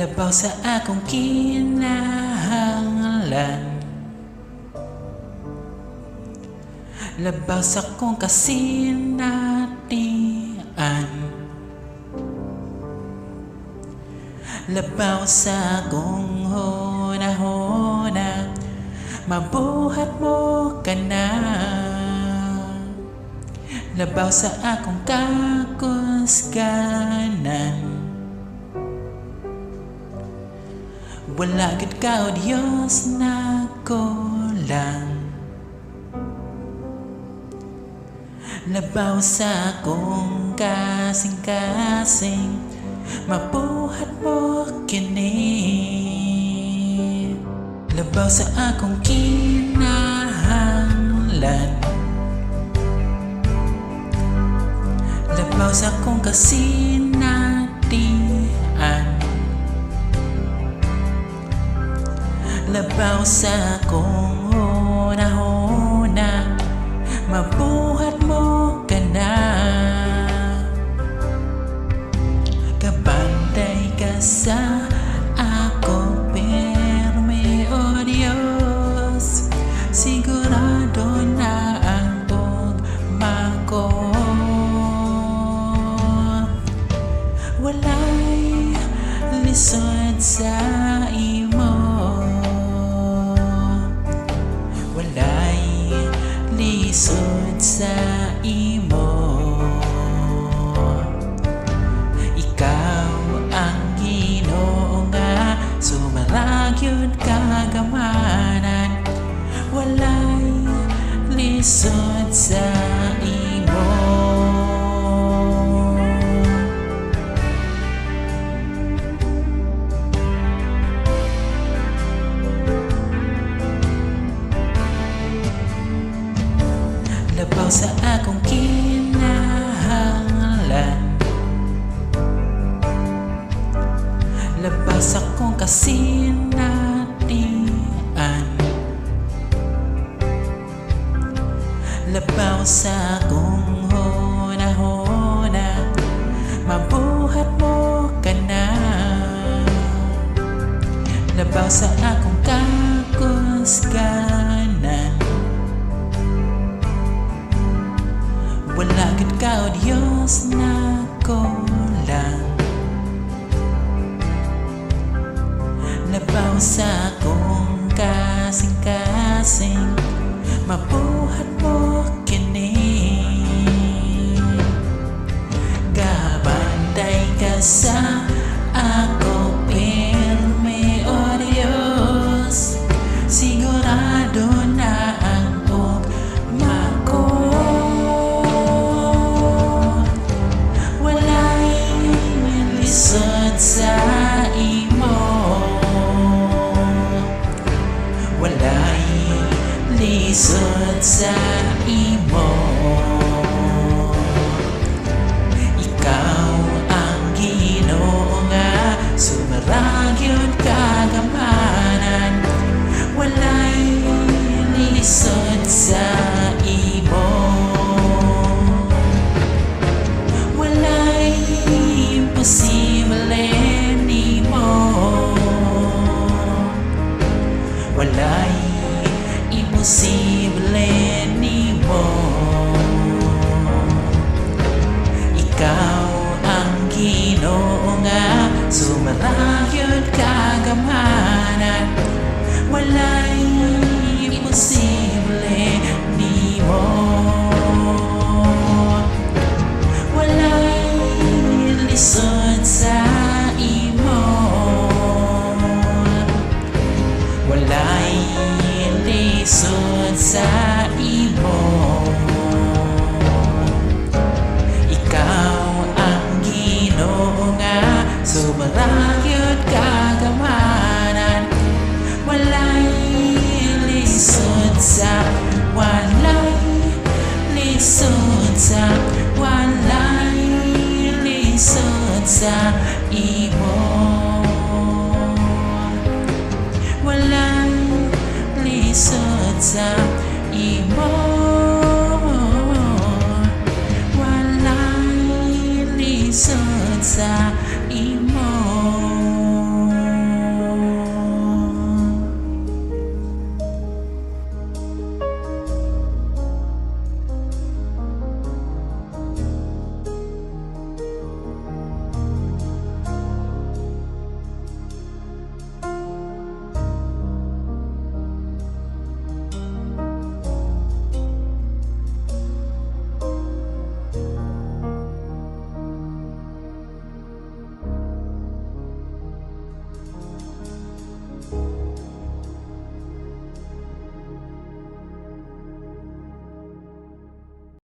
Labaw sa akong kinahanglan, labaw sa akong kasinatian, labaw sa akong hunahuna, mabuhat mo ka na. Labaw sa akong kakusganan, wala gid ka, O Dios, nagkulang. Labaw sa akong kasing-kasing, mabuhat mo kini. Labaw sa akong kinahanglan, labaw sa akong kasinatian, labaw sa akong hunahuna, mabuhat mo ka na. Kabantay ka sa ako perme, O Diyos, sigurado na ang ugma ko. Walay lisod sa imo, walay lisod sa imo. Ikaw ang Ginoo nga sumaragyod kagamanan, walay lisod sa imo. Labaw sa akong kinahanglan, labaw sa akong kasinatian, labaw sa akong hunahuna, mabuhat mo ka na. Labaw sa akong kakusganan, wala gid ka, O Dios, nagkulang. Labaw sa akong kasing-kasing, mabuhat mo kini. Gabantay ka sa ako perme, O Dios, sigurado na ang ugma ko. Walay lisod sa imo, walay lisod sa imo. Ikaw ang Ginoo nga sumaragyod kagamanan, walay lisod sa imo. Walay imposible nimo, walay imposible nimo. Ikaw ang Ginoo nga sumaragyod kagamanan, walay imposible nimo. Walay lisod sa imo, walay lisod sa imo. Ikaw ang Ginoo nga sumaragyod kagamanan, walay lisod sa, walay lisod sa, walay lisod sa imo. Walay lisod sa imo.